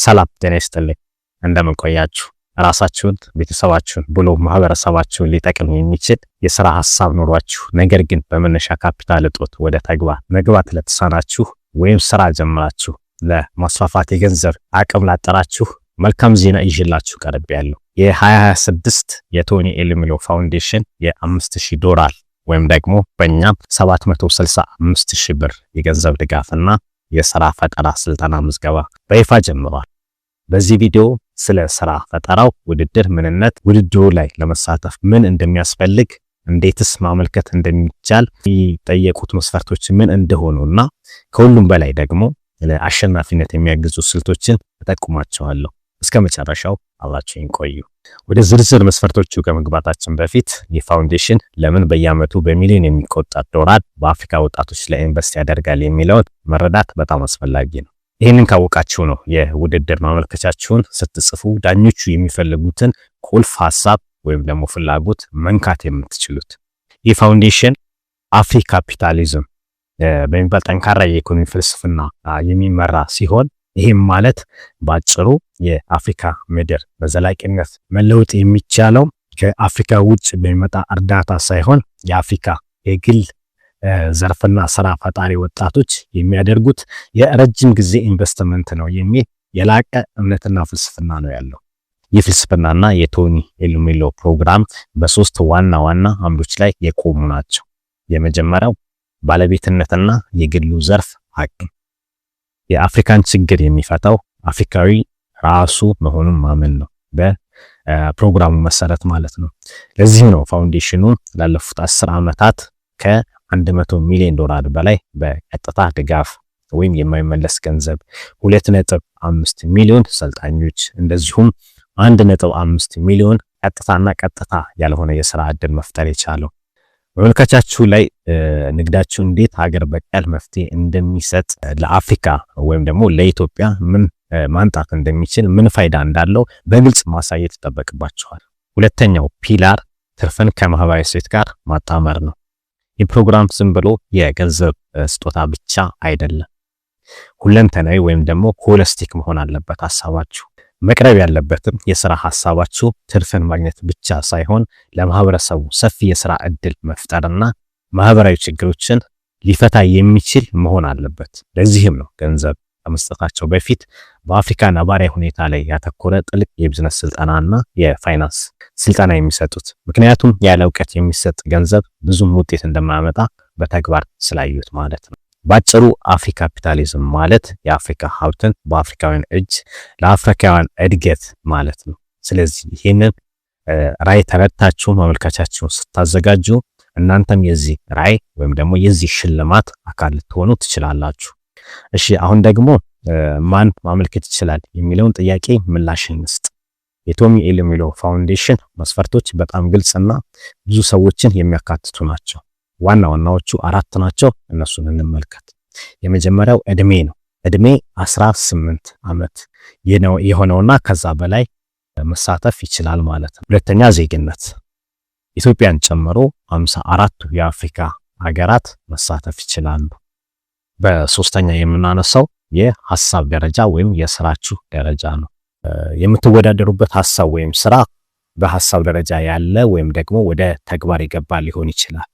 ሰላም ጤና ይስጥልኝ። እንደምን ቆያችሁ? ራሳችሁን፣ ቤተሰባችሁን ብሎ ማህበረሰባችሁን ሊጠቅም የሚችል የስራ ሀሳብ ኖሯችሁ ነገር ግን በመነሻ ካፒታል እጦት ወደ ተግባር መግባት ለተሳናችሁ ወይም ስራ ጀምራችሁ ለማስፋፋት የገንዘብ አቅም ላጠራችሁ መልካም ዜና ይዤላችሁ ቀርቤያለሁ። የ2026 የቶኒ ኤሉሜሉ ፋውንዴሽን የ5000 ዶላር ወይም ደግሞ በእኛም 765 ሺህ ብር የገንዘብ ድጋፍና የስራ ፈጠራ ስልጠና ምዝገባ በይፋ ጀምሯል። በዚህ ቪዲዮ ስለ ስራ ፈጠራው ውድድር ምንነት፣ ውድድሩ ላይ ለመሳተፍ ምን እንደሚያስፈልግ፣ እንዴትስ ማመልከት እንደሚቻል፣ የሚጠየቁት መስፈርቶች ምን እንደሆኑና ከሁሉም በላይ ደግሞ ለአሸናፊነት የሚያግዙ ስልቶችን እጠቁማችኋለሁ። እስከ መጨረሻው አብራችሁኝ ቆዩ። ወደ ዝርዝር መስፈርቶቹ ከመግባታችን በፊት ይህ ፋውንዴሽን ለምን በየዓመቱ በሚሊዮን የሚቆጠር ዶላር በአፍሪካ ወጣቶች ላይ ኢንቨስት ያደርጋል የሚለውን መረዳት በጣም አስፈላጊ ነው። ይህንን ካወቃችሁ ነው የውድድር ማመልከቻችሁን ስትጽፉ ዳኞቹ የሚፈልጉትን ቁልፍ ሀሳብ ወይም ደግሞ ፍላጎት መንካት የምትችሉት። ይህ ፋውንዴሽን አፍሪካፒታሊዝም በሚባል ጠንካራ የኢኮኖሚ ፍልስፍና የሚመራ ሲሆን፣ ይህም ማለት ባጭሩ የአፍሪካ ምድር በዘላቂነት መለወጥ የሚቻለው ከአፍሪካ ውጭ በሚመጣ እርዳታ ሳይሆን የአፍሪካ የግል ዘርፍና ስራ ፈጣሪ ወጣቶች የሚያደርጉት የረጅም ጊዜ ኢንቨስትመንት ነው የሚል የላቀ እምነትና ፍልስፍና ነው ያለው። ይህ ፍልስፍናና የቶኒ ኤሉሜሉ ፕሮግራም በሶስት ዋና ዋና አምዶች ላይ የቆሙ ናቸው። የመጀመሪያው ባለቤትነትና የግሉ ዘርፍ አቅም። የአፍሪካን ችግር የሚፈታው አፍሪካዊ ራሱ መሆኑን ማመን ነው፣ በፕሮግራሙ መሰረት ማለት ነው። ለዚህም ነው ፋውንዴሽኑ ላለፉት 10 ዓመታት ከ100 ሚሊዮን ዶላር በላይ በቀጥታ ድጋፍ ወይም የማይመለስ ገንዘብ፣ 2.5 ሚሊዮን ሰልጣኞች፣ እንደዚሁም 1.5 ሚሊዮን ቀጥታና ቀጥታ ያልሆነ የስራ ዕድል መፍጠር የቻለው። በመልካቻችሁ ላይ ንግዳችሁ እንዴት ሀገር በቀል መፍትሄ እንደሚሰጥ፣ ለአፍሪካ ወይም ደግሞ ለኢትዮጵያ ምን ማምጣት እንደሚችል፣ ምን ፋይዳ እንዳለው በግልጽ ማሳየት ይጠበቅባችኋል። ሁለተኛው pillar ትርፍን ከማህበራዊ እሴት ጋር ማጣመር ነው። ይህ ፕሮግራም ዝም ብሎ የገንዘብ ስጦታ ብቻ አይደለም። ሁለንተናዊ ወይም ደግሞ holistic መሆን አለበት ሀሳባችሁ። መቅረብ ያለበትም የስራ ሀሳባችሁ ትርፍን ማግኘት ብቻ ሳይሆን ለማህበረሰቡ ሰፊ የስራ እድል መፍጠርና ማህበራዊ ችግሮችን ሊፈታ የሚችል መሆን አለበት። ለዚህም ነው ገንዘብ ከመስጠታቸው በፊት በአፍሪካ ነባራዊ ሁኔታ ላይ ያተኮረ ጥልቅ የቢዝነስ ስልጠናና የፋይናንስ ስልጠና የሚሰጡት። ምክንያቱም ያለ እውቀት የሚሰጥ ገንዘብ ብዙም ውጤት እንደማያመጣ በተግባር ስላዩት ማለት ነው። ባጭሩ አፍሪካፒታሊዝም ማለት የአፍሪካ ሀብትን በአፍሪካውያን እጅ ለአፍሪካውያን እድገት ማለት ነው። ስለዚህ ይህንን ራዕይ ተረድታችሁ ማመልከቻችሁን ስታዘጋጁ እናንተም የዚህ ራዕይ ወይም ደግሞ የዚህ ሽልማት አካል ልትሆኑ ትችላላችሁ። እሺ፣ አሁን ደግሞ ማን ማመልከት ይችላል የሚለውን ጥያቄ ምላሽ እንስጥ። የቶሚ ኤሉሜሉ ፋውንዴሽን መስፈርቶች በጣም ግልጽና ብዙ ሰዎችን የሚያካትቱ ናቸው። ዋና ዋናዎቹ አራት ናቸው። እነሱን እንመልከት። የመጀመሪያው እድሜ ነው። እድሜ 18 ዓመት የሆነውና ከዛ በላይ መሳተፍ ይችላል ማለት ነው። ሁለተኛ ዜግነት፣ ኢትዮጵያን ጨምሮ 54ቱ የአፍሪካ ሀገራት መሳተፍ ይችላሉ። በሶስተኛ የምናነሳው የሀሳብ ደረጃ ወይም የስራችሁ ደረጃ ነው። የምትወዳደሩበት ሀሳብ ወይም ስራ በሀሳብ ደረጃ ያለ ወይም ደግሞ ወደ ተግባር የገባ ሊሆን ይችላል።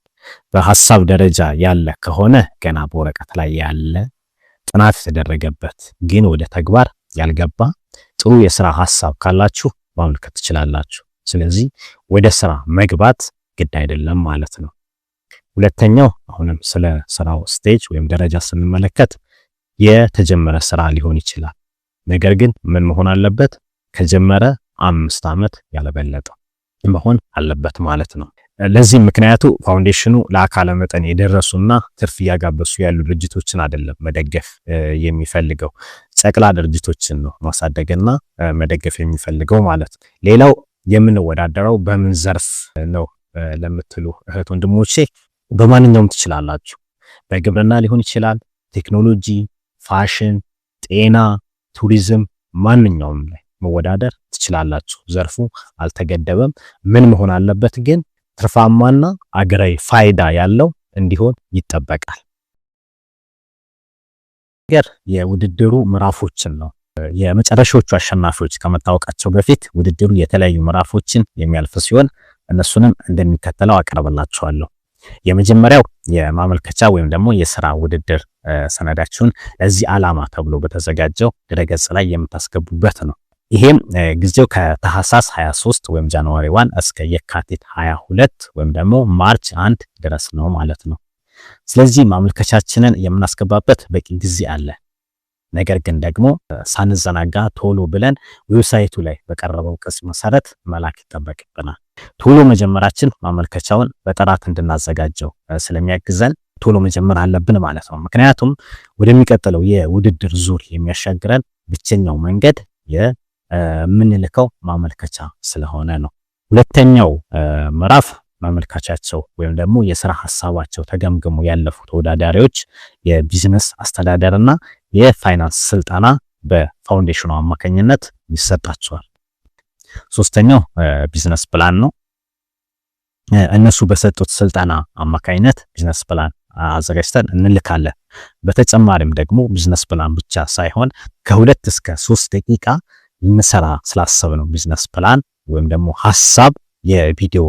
በሀሳብ ደረጃ ያለ ከሆነ ገና በወረቀት ላይ ያለ፣ ጥናት የተደረገበት ግን ወደ ተግባር ያልገባ ጥሩ የስራ ሀሳብ ካላችሁ ማመልከት ትችላላችሁ። ስለዚህ ወደ ስራ መግባት ግድ አይደለም ማለት ነው። ሁለተኛው አሁንም ስለ ስራው stage ወይም ደረጃ ስንመለከት የተጀመረ ስራ ሊሆን ይችላል። ነገር ግን ምን መሆን አለበት? ከጀመረ 5 ዓመት ያልበለጠ መሆን አለበት ማለት ነው። ለዚህ ምክንያቱ ፋውንዴሽኑ ለአካለ መጠን የደረሱና ትርፍ እያጋበሱ ያሉ ድርጅቶችን አይደለም መደገፍ የሚፈልገው፣ ጨቅላ ድርጅቶችን ነው ማሳደግና መደገፍ የሚፈልገው ማለት ነው። ሌላው የምንወዳደረው በምን ዘርፍ ነው ለምትሉ እህት ወንድሞቼ፣ በማንኛውም ትችላላችሁ። በግብርና ሊሆን ይችላል፣ ቴክኖሎጂ፣ ፋሽን፣ ጤና፣ ቱሪዝም፣ ማንኛውም ላይ መወዳደር ትችላላችሁ። ዘርፉ አልተገደበም። ምን መሆን አለበት ግን? ትርፋማና አገራዊ ፋይዳ ያለው እንዲሆን ይጠበቃል። ነገር የውድድሩ ምዕራፎችን ነው የመጨረሻዎቹ አሸናፊዎች ከመታወቃቸው በፊት ውድድሩ የተለያዩ ምዕራፎችን የሚያልፍ ሲሆን እነሱንም እንደሚከተለው አቀርብላችኋለሁ። የመጀመሪያው የማመልከቻ ወይም ደግሞ የስራ ውድድር ሰነዳችሁን ለዚህ ዓላማ ተብሎ በተዘጋጀው ድረገጽ ላይ የምታስገቡበት ነው። ይሄም ጊዜው ከታህሳስ 23 ወይም January 1 እስከ የካቲት 22 ወይም ደግሞ March 1 ድረስ ነው ማለት ነው። ስለዚህ ማመልከቻችንን የምናስገባበት በቂ ጊዜ አለ። ነገር ግን ደግሞ ሳንዘናጋ ቶሎ ብለን website ኡ ላይ በቀረበው ቅጽ መሰረት መላክ ይጠበቅብናል። ቶሎ መጀመራችን ማመልከቻውን በጥራት እንድናዘጋጀው ስለሚያግዘን ቶሎ መጀመር አለብን ማለት ነው። ምክንያቱም ወደሚቀጥለው የውድድር ዙር የሚያሻግረን ብቸኛው መንገድ የምንልከው ማመልከቻ ስለሆነ ነው። ሁለተኛው ምዕራፍ ማመልከቻቸው ወይም ደግሞ የስራ ሀሳባቸው ተገምግሞ ያለፉ ተወዳዳሪዎች የቢዝነስ አስተዳደርና የፋይናንስ ስልጠና በፋውንዴሽኑ አማካኝነት ይሰጣቸዋል። ሶስተኛው business plan ነው። እነሱ በሰጡት ስልጠና አማካኝነት business plan አዘጋጅተን እንልካለን። በተጨማሪም ደግሞ business plan ብቻ ሳይሆን ከ2 እስከ 3 ደቂቃ ልንሰራ ስላሰብነው business plan ወይም ደግሞ ሀሳብ የቪዲዮ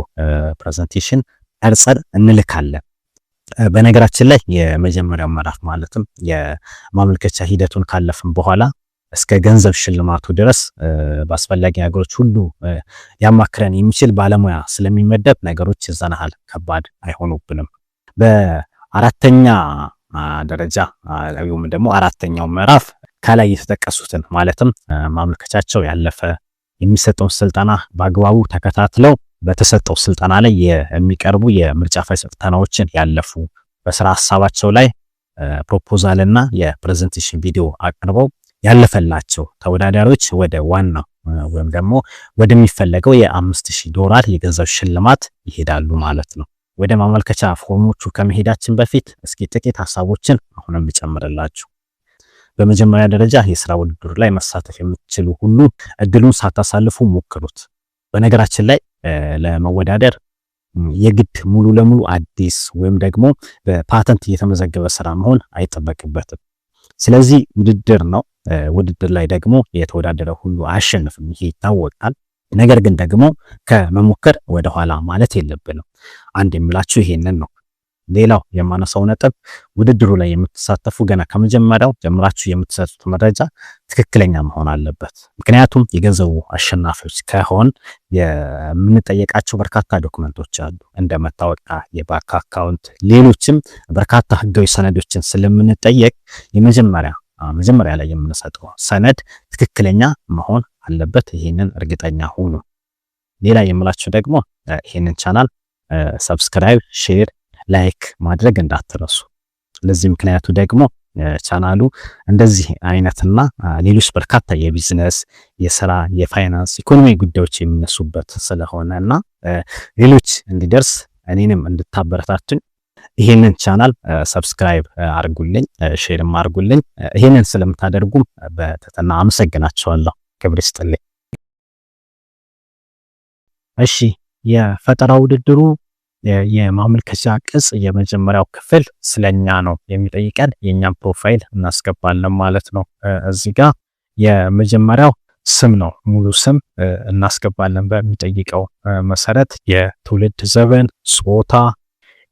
presentation ቀርጸን እንልካለን። በነገራችን ላይ የመጀመሪያው ምዕራፍ ማለትም የማመልከቻ ሂደቱን ካለፍን በኋላ እስከ ገንዘብ ሽልማቱ ድረስ በአስፈላጊ ነገሮች ሁሉ ሊያማክረን የሚችል ባለሙያ ስለሚመደብ ነገሮች የዛን ያህል ከባድ አይሆኑብንም። በአራተኛ ደረጃ ወይም ደግሞ አራተኛው ምዕራፍ ከላይ የተጠቀሱትን ማለትም ማመልከቻቸው ያለፈ፣ የሚሰጠውን ስልጠና በአግባቡ ተከታትለው በተሰጠው ስልጠና ላይ የሚቀርቡ የምርጫ ፈተናዎችን ያለፉ፣ በስራ ሀሳባቸው ላይ proposal እና የ presentation ቪዲዮ አቅርበው ያለፈላቸው ተወዳዳሪዎች ወደ ዋናው ወይም ደግሞ ወደሚፈለገው የ5,000 ዶላር የገንዘብ ሽልማት ይሄዳሉ ማለት ነው። ወደ ማመልከቻ ፎርሞቹ ከመሄዳችን በፊት እስኪ ጥቂት ሀሳቦችን አሁንም ልጨምርላችሁ። በመጀመሪያ ደረጃ የስራ ውድድሩ ላይ መሳተፍ የምትችሉ ሁሉ እድሉን ሳታሳልፉ ሞክሩት። በነገራችን ላይ ለመወዳደር የግድ ሙሉ ለሙሉ አዲስ ወይም ደግሞ በፓተንት የተመዘገበ ስራ መሆን አይጠበቅበትም። ስለዚህ ውድድር ነው። ውድድር ላይ ደግሞ የተወዳደረ ሁሉ አያሸንፍም፣ ይሄ ይታወቃል። ነገር ግን ደግሞ ከመሞከር ወደኋላ ማለት የለብንም። አንድ የምላችሁ ይሄንን ነው። ሌላው የማነሳው ነጥብ ውድድሩ ላይ የምትሳተፉ ገና ከመጀመሪያው ጀምራችሁ የምትሰጡት መረጃ ትክክለኛ መሆን አለበት። ምክንያቱም የገንዘቡ አሸናፊዎች ከሆን የምንጠየቃቸው በርካታ document ኦች አሉ፣ እንደ መታወቂያ፣ የባንክ account፣ ሌሎችም በርካታ ህጋዊ ሰነዶችን ስለምንጠየቅ የመጀመሪያ መጀመሪያ ላይ የምንሰጠው ሰነድ ትክክለኛ መሆን አለበት። ይህንን እርግጠኛ ሁኑ። ሌላ የምላችሁ ደግሞ ይህንን channel subscribe፣ share፣ like ማድረግ እንዳትረሱ። ለዚህ ምክንያቱ ደግሞ ቻናሉ እንደዚህ አይነትና ሌሎች በርካታ የቢዝነስ፣ የስራ፣ የፋይናንስ፣ ኢኮኖሚ ጉዳዮች የሚነሱበት ስለሆነ እና ሌሎች እንዲደርስ እኔንም እንድታበረታቱኝ ይህንን channel subscribe አድርጉልኝ፣ share ም አድርጉልኝ። ይህንን ስለምታደርጉም በትህትና አመሰግናችኋለሁ። ክብር ይስጥልኝ። እሺ፣ የፈጠራ ውድድሩ የማመልከቻ ቅጽ የመጀመሪያው ክፍል ስለኛ ነው የሚጠይቀን። የእኛን profile እናስገባለን ማለት ነው። እዚህ ጋር የመጀመሪያው ስም ነው። ሙሉ ስም እናስገባለን በሚጠይቀው መሰረት የትውልድ ዘመን፣ ጾታ፣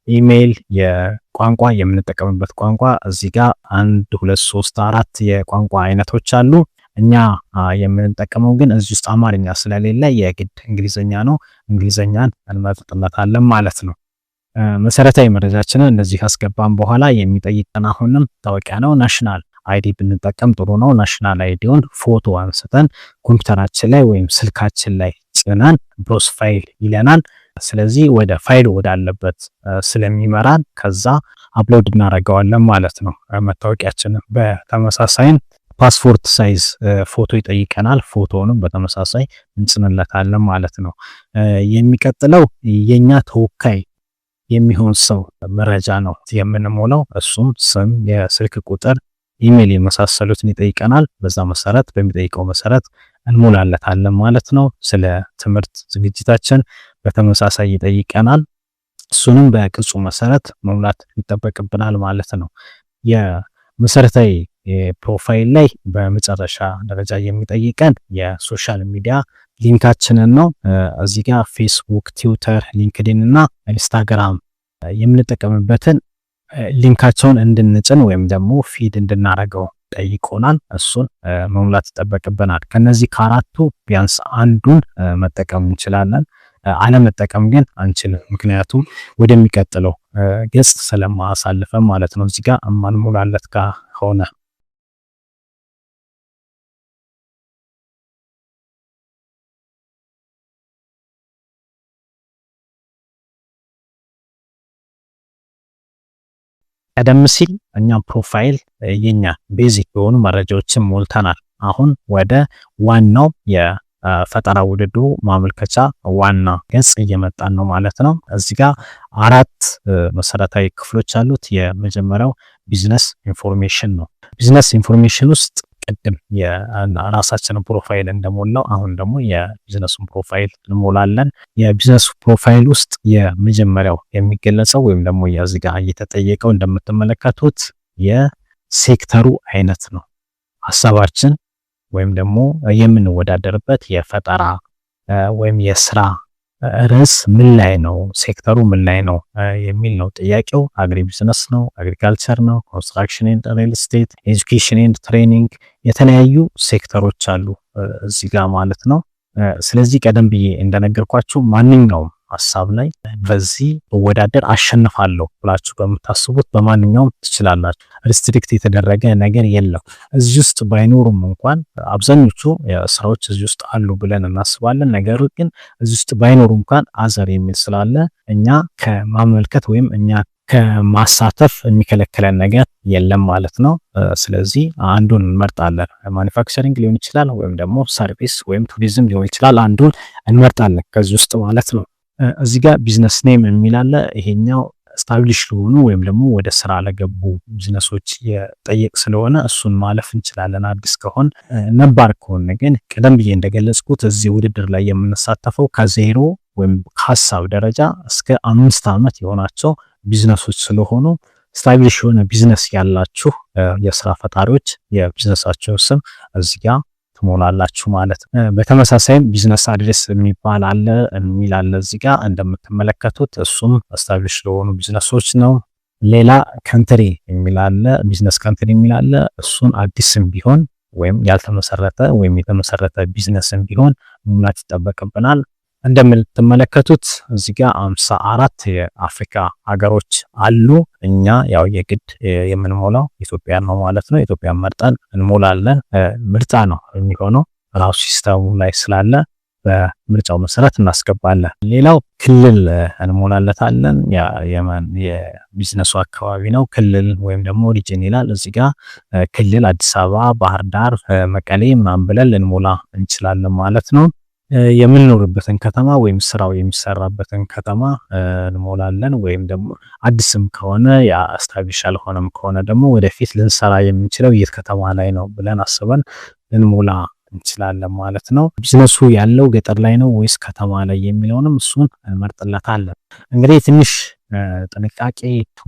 ኢሜይል፣ የቋንቋ የምንጠቀምበት ቋንቋ። እዚህ ጋር አንድ፣ ሁለት፣ ሶስት፣ አራት የቋንቋ አይነቶች አሉ። እኛ የምንጠቀመው ግን እዚህ ውስጥ አማርኛ ስለሌለ የግድ እንግሊዘኛ ነው። እንግሊዘኛን እንመርጥለታለን ማለት ነው። መሰረታዊ መረጃችንን እንደዚህ ካስገባን በኋላ የሚጠይቀን አሁንም መታወቂያ ነው። National ID ብንጠቀም ጥሩ ነው። National ID ውን ፎቶ አንስተን ኮምፒውተራችን ላይ ወይም ስልካችን ላይ ጭነን browse file ይለናል። ስለዚህ ወደ ፋይሉ ወዳለበት ስለሚመራን ከዛ upload እናደርገዋለን ማለት ነው። መታወቂያችንን በተመሳሳይን passport size ፎቶ ይጠይቀናል። ፎቶውንም በተመሳሳይ እንጭንለታለን ማለት ነው። የሚቀጥለው የኛ ተወካይ የሚሆን ሰው መረጃ ነው የምንሞላው። እሱም ስም፣ የስልክ ቁጥር፣ ኢሜይል የመሳሰሉትን ይጠይቀናል። በዛ መሰረት በሚጠይቀው መሰረት እንሞላለታለን ማለት ነው። ስለ ትምህርት ዝግጅታችን በተመሳሳይ ይጠይቀናል። እሱንም በቅጹ መሰረት መሙላት ይጠበቅብናል ማለት ነው። የመሰረታዊ Profile ላይ በመጨረሻ ደረጃ የሚጠይቀን የ social media link ኣችንን ነው። እዚህ ጋር ፌስቡክ፣ ትዊተር፣ ሊንክዲን እና ኢንስታግራም የምንጠቀምበትን link ኣቸውን እንድንጭን ወይም ደግሞ feed እንድናደርገው ጠይቆናል። እሱን መሙላት ይጠበቅብናል። ከነዚህ ከአራቱ ቢያንስ አንዱን መጠቀም እንችላለን። አለመጠቀም ግን አንችልም። ምክንያቱም ወደሚቀጥለው ገጽ ስለማያሳልፈን ማለት ነው። እዚህ ጋር እማንሞላለት ከሆነ። ቀደም ሲል እኛ profile የኛ basic የሆኑ መረጃዎችን ሞልተናል። አሁን ወደ ዋናው የፈጠራ ውድድሩ ማመልከቻ ዋና ገጽ እየመጣን ነው ማለት ነው። እዚህ ጋር አራት መሰረታዊ ክፍሎች አሉት። የመጀመሪያው business information ነው። Business information ውስጥ ቅድም የራሳችንን profile እንደሞላው አሁን ደግሞ የ business ኡን profile እንሞላለን። የ business profile ውስጥ የመጀመሪያው የሚገለጸው ወይም ደግሞ እዚህ ጋር እየተጠየቀው እንደምትመለከቱት የሴክተሩ አይነት ነው። ሀሳባችን ወይም ደግሞ የምንወዳደርበት የፈጠራ ወይም የስራ ርዕስ ምን ላይ ነው፣ ሴክተሩ ምን ላይ ነው የሚል ነው ጥያቄው። Agri business ነው፣ agriculture ነው፣ construction and real estate፣ education and training፣ የተለያዩ ሴክተሮች አሉ እዚህ ጋር ማለት ነው። ስለዚህ ቀደም ብዬ እንደነገርኳችሁ ማንኛውም ሀሳብ ላይ በዚህ ብወዳደር አሸንፋለሁ ብላችሁ በምታስቡት በማንኛውም ትችላላችሁ። Restrict የተደረገ ነገር የለም። እዚህ ውስጥ ባይኖሩም እንኳን አብዛኞቹ ስራዎች እዚህ ውስጥ አሉ ብለን እናስባለን። ነገሩ ግን እዚህ ውስጥ ባይኖሩ እንኳን other የሚል ስላለ እኛ ከማመልከት ወይም እኛ ከማሳተፍ የሚከለክለን ነገር የለም ማለት ነው። ስለዚህ አንዱን እንመርጣለን። Manufacturing ሊሆን ይችላል ወይም ደግሞ service ወይም ቱሪዝም ሊሆን ይችላል። አንዱን እንመርጣለን ከዚህ ውስጥ ማለት ነው። እዚህ ጋር business name የሚል አለ። ይሄኛው establish ለሆኑ ወይም ደግሞ ወደ ስራ ለገቡ ቢዝነሶች የጠየቅ ስለሆነ እሱን ማለፍ እንችላለን። አዲስ ከሆን፣ ነባር ከሆነ ግን ቀደም ብዬ እንደገለጽኩት እዚህ ውድድር ላይ የምንሳተፈው ከዜሮ ወይም ከሀሳብ ደረጃ እስከ 5 ዓመት የሆናቸው ቢዝነሶች ስለሆኑ establish የሆነ ቢዝነስ ያላችሁ የስራ ፈጣሪዎች የቢዝነሳቸውን ስም እዚህ ጋር ትሞላላችሁ ማለት ነው። በተመሳሳይም business address የሚባል አለ የሚል አለ እዚህ ጋር እንደምትመለከቱት፣ እሱም establish ለሆኑ ቢዝነሶች ነው። ሌላ country የሚል አለ፣ business country የሚል አለ። እሱን አዲስም ቢሆን ወይም ያልተመሰረተ ወይም የተመሰረተ ቢዝነስም ቢሆን መሙላት ይጠበቅብናል። እንደምትመለከቱት እዚህ ጋር 54 የአፍሪካ ሀገሮች አሉ። እኛ ያው የግድ የምንሞላው ኢትዮጵያን ነው ማለት ነው። ኢትዮጵያን መርጠን እንሞላለን። ምርጫ ነው የሚሆነው፣ ራሱ system ኡ ላይ ስላለ በምርጫው መሰረት እናስገባለን። ሌላው ክልል እንሞላለታለን። የቢዝነሱ አካባቢ ነው። ክልል ወይም ደግሞ region ይላል እዚህ ጋር። ክልል አዲስ አበባ፣ ባህር ዳር፣ መቀሌ ምናምን ብለን ልንሞላ እንችላለን ማለት ነው። የምንኖርበትን ከተማ ወይም ስራው የሚሰራበትን ከተማ እንሞላለን። ወይም ደግሞ አዲስም ከሆነ establish ያልሆነም ከሆነ ደግሞ ወደፊት ልንሰራ የምንችለው የት ከተማ ላይ ነው ብለን አስበን ልንሞላ እንችላለን ማለት ነው። ቢዝነሱ ያለው ገጠር ላይ ነው ወይስ ከተማ ላይ የሚለውንም እሱን እንመርጥለታለን። እንግዲህ ትንሽ ጥንቃቄ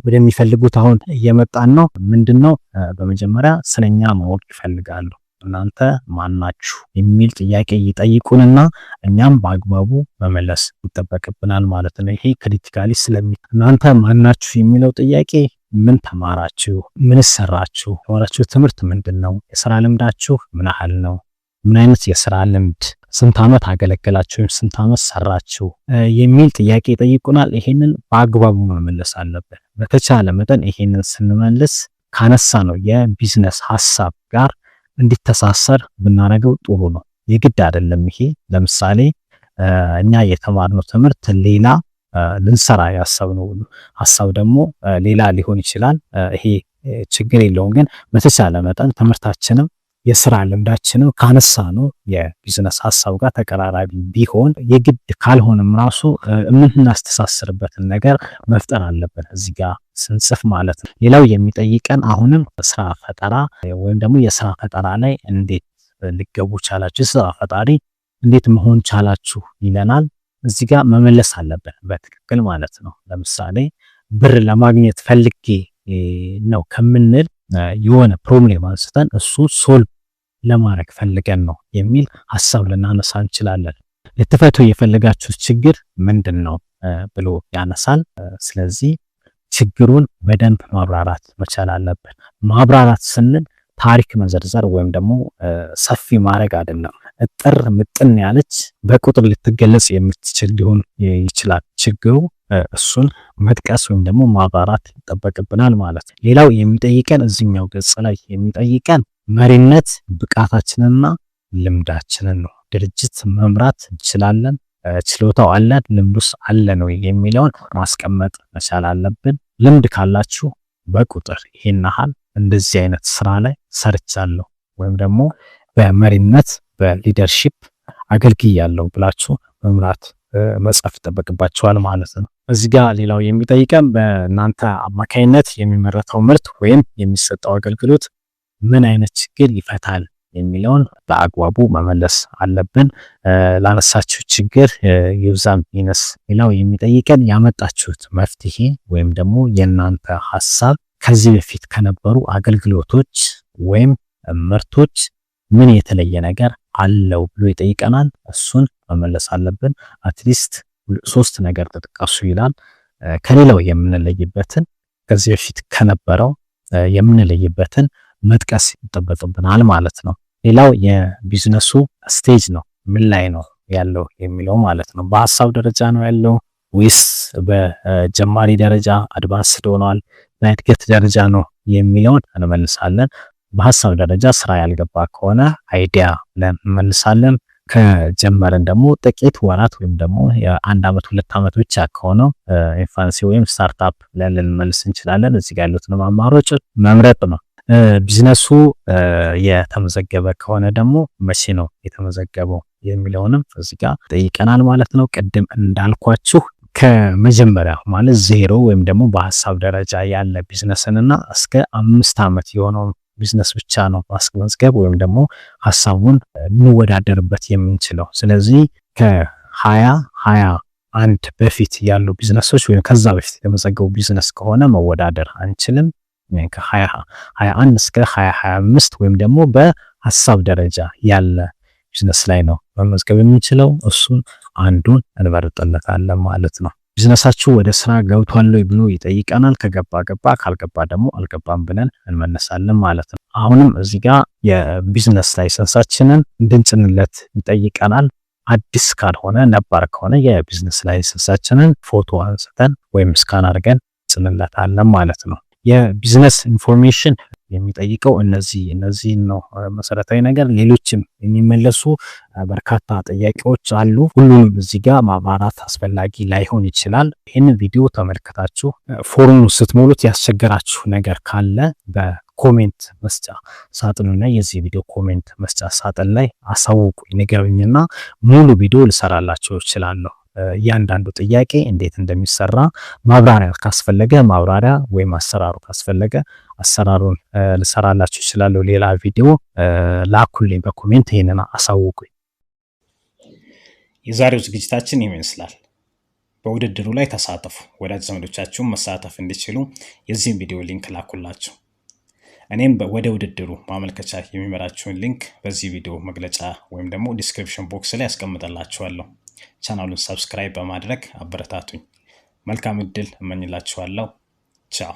ወደሚፈልጉት አሁን እየመጣን ነው። ምንድነው? በመጀመሪያ ስለኛ ማወቅ ይፈልጋሉ። እናንተ ማናችሁ የሚል ጥያቄ ይጠይቁንና እኛም በአግባቡ መመለስ ይጠበቅብናል ማለት ነው። ይሄ critically ስለሚ እናንተ ማናችሁ የሚለው ጥያቄ ምን ተማራችሁ? ምን ሰራችሁ? የተማራችሁ ትምህርት ምንድን ነው? የስራ ልምዳችሁ ምን ያህል ነው? ምን አይነት የስራ ልምድ፣ ስንት ዓመት አገለገላችሁ ወይም ስንት ዓመት ሰራችሁ የሚል ጥያቄ ይጠይቁናል። ይሄንን በአግባቡ መመለስ አለብን። በተቻለ መጠን ይሄንን ስንመልስ ካነሳነው የቢዝነስ ሀሳብ ጋር እንዲተሳሰር ብናደርገው ጥሩ ነው። የግድ አይደለም ይሄ። ለምሳሌ እኛ የተማርነው ትምህርት ሌላ፣ ልንሰራ ያሰብነው ሀሳብ ደግሞ ሌላ ሊሆን ይችላል። ይሄ ችግር የለውም። ግን በተቻለ መጠን ትምህርታችንም የስራ ልምዳችንም ካነሳነው የቢዝነስ ሀሳብ ጋር ተቀራራቢ ቢሆን፣ የግድ ካልሆነም ራሱ የምናስተሳስርበትን ነገር መፍጠር አለብን እዚህ ጋር ስንጽፍ ማለት ነው። ሌላው የሚጠይቀን አሁንም ስራ ፈጠራ ወይም ደግሞ የስራ ፈጠራ ላይ እንዴት ልትገቡ ቻላችሁ፣ የስራ ፈጣሪ እንዴት መሆን ቻላችሁ ይለናል። እዚህ ጋር መመለስ አለብን በትክክል ማለት ነው። ለምሳሌ ብር ለማግኘት ፈልጌ ነው ከምንል የሆነ problem አንስተን እሱ solve ለማድረግ ፈልገን ነው የሚል ሀሳብ ልናነሳ እንችላለን። ልትፈቱ የፈለጋችሁት ችግር ምንድን ነው ብሎ ያነሳል። ስለዚህ ችግሩን በደንብ ማብራራት መቻል አለብን። ማብራራት ስንል ታሪክ መዘርዘር ወይም ደግሞ ሰፊ ማድረግ አይደለም። እጥር ምጥን ያለች በቁጥር ልትገለጽ የምትችል ሊሆን ይችላል ችግሩ፣ እሱን መጥቀስ ወይም ደግሞ ማብራራት ይጠበቅብናል ማለት ነው። ሌላው የሚጠይቀን እዚህኛው ገጽ ላይ የሚጠይቀን መሪነት ብቃታችንና ልምዳችንን ነው። ድርጅት መምራት እንችላለን፣ ችሎታው አለን፣ ልምዱስ አለን ወይ የሚለውን ማስቀመጥ መቻል አለብን። ልምድ ካላችሁ በቁጥር ይሄን ያህል እንደዚህ አይነት ስራ ላይ ሰርቻለሁ ወይም ደግሞ በመሪነት በ leadership አገልግያለሁ ብላችሁ መምራት መጻፍ ይጠበቅባችኋል ማለት ነው። እዚህ ጋር ሌላው የሚጠይቀን በእናንተ አማካይነት የሚመረተው ምርት ወይም የሚሰጠው አገልግሎት ምን አይነት ችግር ይፈታል የሚለውን በአግባቡ መመለስ አለብን። ላነሳችሁ ችግር ይብዛም ይነስ። ሌላው የሚጠይቀን ያመጣችሁት መፍትሄ ወይም ደግሞ የእናንተ ሀሳብ ከዚህ በፊት ከነበሩ አገልግሎቶች ወይም ምርቶች ምን የተለየ ነገር አለው ብሎ ይጠይቀናል። እሱን መመለስ አለብን። At least ሶስት ነገር ተጠቀሱ ይላል። ከሌላው የምንለይበትን፣ ከዚህ በፊት ከነበረው የምንለይበትን መጥቀስ ይጠበቅብናል ማለት ነው። ሌላው የ business ኡ stage ነው፣ ምን ላይ ነው ያለው የሚለው ማለት ነው። በሀሳብ ደረጃ ነው ያለው ወይስ በጀማሪ ደረጃ፣ advanced ሆኗል፣ በእድገት ደረጃ ነው የሚለውን እንመልሳለን። በሀሳብ ደረጃ ስራ ያልገባ ከሆነ idea ብለን እንመልሳለን። ከጀመረን ደግሞ ጥቂት ወራት ወይም ደግሞ የአንድ ዓመት 2 ዓመት ብቻ ከሆነው infancy ወይም startup ብለን ልንመልስ እንችላለን። እዚህ ጋር ያሉትን አማራጮች መምረጥ ነው። ቢዝነሱ የተመዘገበ ከሆነ ደግሞ መቼ ነው የተመዘገበው የሚለውንም እዚህ ጋር ጠይቀናል ማለት ነው። ቅድም እንዳልኳችሁ ከመጀመሪያ ማለት ዜሮ ወይም ደግሞ በሀሳብ ደረጃ ያለ ቢዝነስንና እስከ 5 ዓመት የሆነውን ቢዝነስ ብቻ ነው ማስመዝገብ ወይም ደግሞ ሀሳቡን እንወዳደርበት የምንችለው። ስለዚህ ከ2021 በፊት ያሉ ቢዝነሶች ወይም ከዛ በፊት የተመዘገቡ ቢዝነስ ከሆነ መወዳደር አንችልም። ከ2021 እስከ 2025 ወይም ደግሞ በሀሳብ ደረጃ ያለ ቢዝነስ ላይ ነው መመዝገብ የምንችለው። እሱን አንዱን እንመርጥለታለን ማለት ነው። ቢዝነሳችሁ ወደ ስራ ገብቷል ወይ ብሎ ይጠይቀናል። ከገባ ገባ፣ ካልገባ ደግሞ አልገባም ብለን እንመልሳለን ማለት ነው። አሁንም እዚህ ጋር የ business license ኣችንን እንድንጭንለት ይጠይቀናል። አዲስ ካልሆነ፣ ነባር ከሆነ የ business license ኣችንን ፎቶ አንስተን ወይም scan አድርገን እንጭንለታለን ማለት ነው። የ business information የሚጠይቀው እነዚህ እነዚህን ነው መሰረታዊ ነገር። ሌሎችም የሚመለሱ በርካታ ጥያቄዎች አሉ። ሁሉንም እዚህ ጋር ማብራራት አስፈላጊ ላይሆን ይችላል። ይህን ቪዲዮ ተመልክታችሁ ፎርሙን ስትሞሉት ያስቸገራችሁ ነገር ካለ በ comment መስጫ ሳጥኑ ላይ፣ የዚህ ቪዲዮ comment መስጫ ሳጥን ላይ አሳውቁኝ፣ ንገሩኝና ሙሉ ቪዲዮ ልሰራላችሁ እችላለሁ። እያንዳንዱ ጥያቄ እንዴት እንደሚሰራ ማብራሪያ ካስፈለገ ማብራሪያ ወይም አሰራሩ ካስፈለገ አሰራሩን ልሰራላችሁ እችላለሁ። ሌላ ቪዲዮ ላኩልኝ፣ በ comment ይሄንን አሳውቁኝ። የዛሬው ዝግጅታችን ይመስላል። በውድድሩ ላይ ተሳተፉ። ወዳጅ ዘመዶቻችሁን መሳተፍ እንዲችሉ የዚህን ቪዲዮ link ላኩላቸው። እኔም ወደ ውድድሩ ማመልከቻ የሚመራችሁን link በዚህ ቪዲዮ መግለጫ ወይም ደግሞ description box ላይ አስቀምጥላችኋለሁ። ቻናሉን subscribe በማድረግ አበረታቱኝ። መልካም እድል እመኝላችኋለሁ። ቻው።